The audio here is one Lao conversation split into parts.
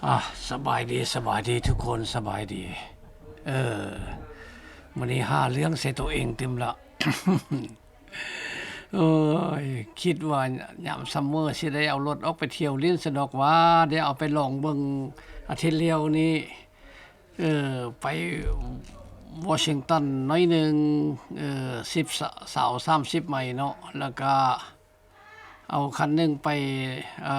ອ່າ ສະບາຍດີ ສະບາຍດີທຸກຄົນ ສະບາຍດີ. ເອີ ມື້ນີ້ຫາເລື່ອງໃສ່ໂຕເອງຕື່ມລະ. ໂອ້ຍ ຄິດວ່າຍາມຊັມເມີຊິໄດ້ເອົາລົດອອກໄປທ່ຽວຫຼິ້ນຊະດອກວ່າ ໄດ້ເອົາໄປລອງເບິ່ງອາທິດແລ້ວນີ້ ເອີ ໄປວໍຊິງຕັນໜ້ອຍໜຶ່ງ ເອີ ສິບ ຊາວ ສາມສິບໄມເນາະ ແລ້ວກະ ເອົາຄັນໜຶ່ງໄປ ເອີ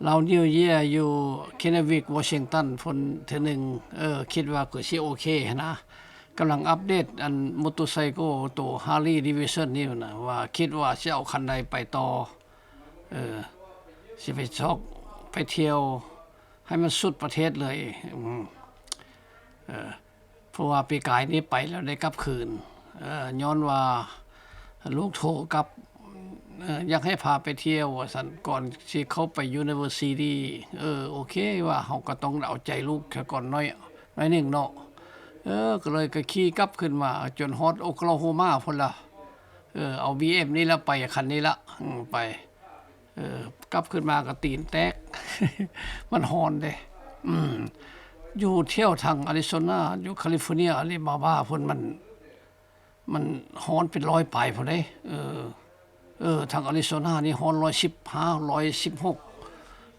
ລາວນິວເຢຍຢູ່ເຄນເນວິກ ວໍຊິງຕັນພຸ້ນເທື່ອໜຶ່ງ. ເອີ ຄິດວ່າຄືຊິໂອເຄຫັ້ນນະ. ກຳລັງອັບເດດອັນມໍໂຕໄຊໂກໂຕ Harley Davidson ນີ້ນະ ວ່າຄິດວ່າຊິເອົາຄັນໃດໄປຕໍ່. ເອີ ຊິໄປຊອກໄປທ່ຽວໃຫ້ມັນສຸດປະເທດເລີຍ. ເອີ ເພາະວ່າປີກາຍນີ້ໄປແລ້ວໄດ້ກັບຄືນ ເອີ ຍ້ອນວ່າລູກໂທກັບ ເອີ ຢາກໃຫ້ພາໄປທ່ຽວວ່າຊັ້ນ ກ່ອນຊິເຂົ້າໄປ University. ເອີ ໂອເຄ ວ່າເຮົາກໍຕ້ອງເອົາໃຈລູກຊະກ່ອນໜ້ອຍ ໜ້ອຍໜຶ່ງເນາະ. ເອີ ກໍເລີຍກໍຂີ່ກັບຂຶ້ນມາຈົນຮອດໂອຄລາໂຮມາພຸ້ນລະ. ເອີ ເອົາ ບີເອັມ ນີ້ລະໄປ ຄັນນີ້ລະ ອືມ ໄປ ເອີ ກັບຂຶ້ນມາກໍຕີນແຕກ ມັນຮ້ອນເດ້. ອືມ ຢູ່ແຖວທາງອາຣິໂຊນາ ຢູ່ຄາລິຟໍເນຍ ອາລິບາບາພຸ້ນ ມັນ ມັນຮ້ອນເປັນຮ້ອຍປາຍພຸ້ນເດ້. ເອີ ເອີ ທາງອາຣິໂຊນານີ້ຮ້ອນຮ້ອຍສິບຫ້າ ຮ້ອຍສິບຫົກ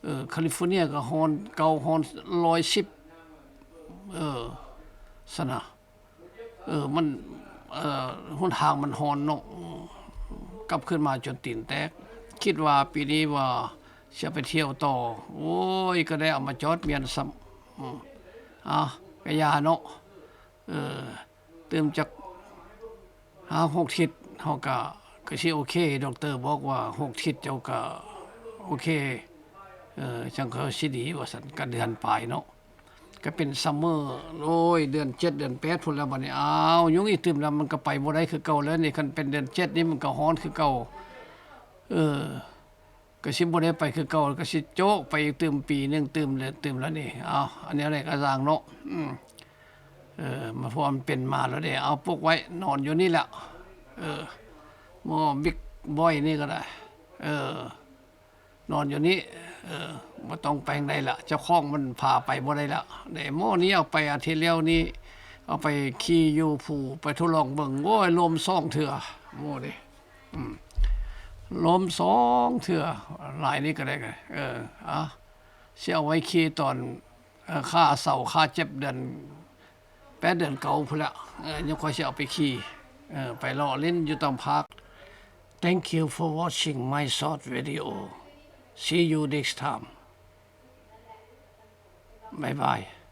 ເອີ ຄາລິຟໍເນຍກໍຮ້ອນເກົ້າ ຮ້ອນຮ້ອຍສິບ ເອີ ຊັ້ນນະ. ເອີ ມັນ ເອີ ຫົນທາງມັນຮ້ອນເນາະ ກັບຂຶ້ນມາຈົນຕີນແຕກ. ຄິດວ່າປີນີ້ວ່າຊິໄປທ່ຽວຕໍ່ ໂອ້ຍ ກໍໄດ້ເອົາມາຈອດມຽນຊ້ຳ. ອືມ ເອົາ ກະຢ່າເນາະ ເອີ ຕື່ມຈັກຫ້າຫົກທິດ ເຮົາກະ ກະຊິໂອເຄ. ດັອກເຕີບອກວ່າຫົກທິດເຈົ້າກະໂອເຄ ເອີ ຈັ່ງກະຊິດີວ່າຊັ້ນ. ກະເດືອນປາຍເນາະ ກະເປັນຊັມເມີ ໂອ້ຍ ເດືອນເຈັດ ເດືອນແປດພຸ້ນແລ້ວບັດນີ້. ອ້າວ ຍຸງອີກຕື່ມແລ້ວ ມັນກະໄປບໍ່ໄດ້ຄືເກົ່າແລ້ວນີ້. ຄັນເປັນເດືອນເຈັດນີ້ມັນກະຮ້ອນຄືເກົ່າ. ເອີ ກະຊິບໍ່ໄດ້ໄປຄືເກົ່າ ກະຊິໂຈະໄປອີກຕື່ມປີໜຶ່ງຕື່ມ ຕື່ມແລ້ວນີ້. ເອົາ ອັນແນວໃດກະຊ່າງເນາະ. ອືມ ເອີ ມາ ເພາະວ່າມັນເປັນມາແລ້ວເດ້. ເອົາ ປົກໄວ້ ນອນຢູ່ນີ້ແຫຼະ. ເອີ ໝໍບິກບອຍນີ້ກໍໄດ້ ເອີ ນອນຢູ່ນີ້ ເອີ ບໍ່ຕ້ອງໄປທາງໃດລະ ເຈົ້າຂອງມັນພາໄປບໍ່ໄດ້ລະເດ້. ໝໍນີ້ເອົາໄປອາທິດແລ້ວນີ້ ເອົາໄປຂີ່ຢູ່ພູ ໄປທົດລອງເບິ່ງ ໂອ້ຍ ລົ້ມສອງເທື່ອ ໝໍເດ້. ອືມ ລົ້ມສອງເທື່ອ ລາຍນີ້ກໍໄດ້. ເອີ ເອົາ ຊິເອົາໄວ້ຂີ່ຕອນ ເອີ ຂາເຊົາ ຂາເຈັບ ເດືອນແປດ ເດືອນເກົ້າພຸ້ນລະ. ເອີ ຍັງຄ່ອຍຊິເອົາໄປຂີ່ ເອີ ໄປເລາະຫຼິ້ນຢູ່ຕາມພາກ. Thank you for watching my short video. See you next time. Bye bye.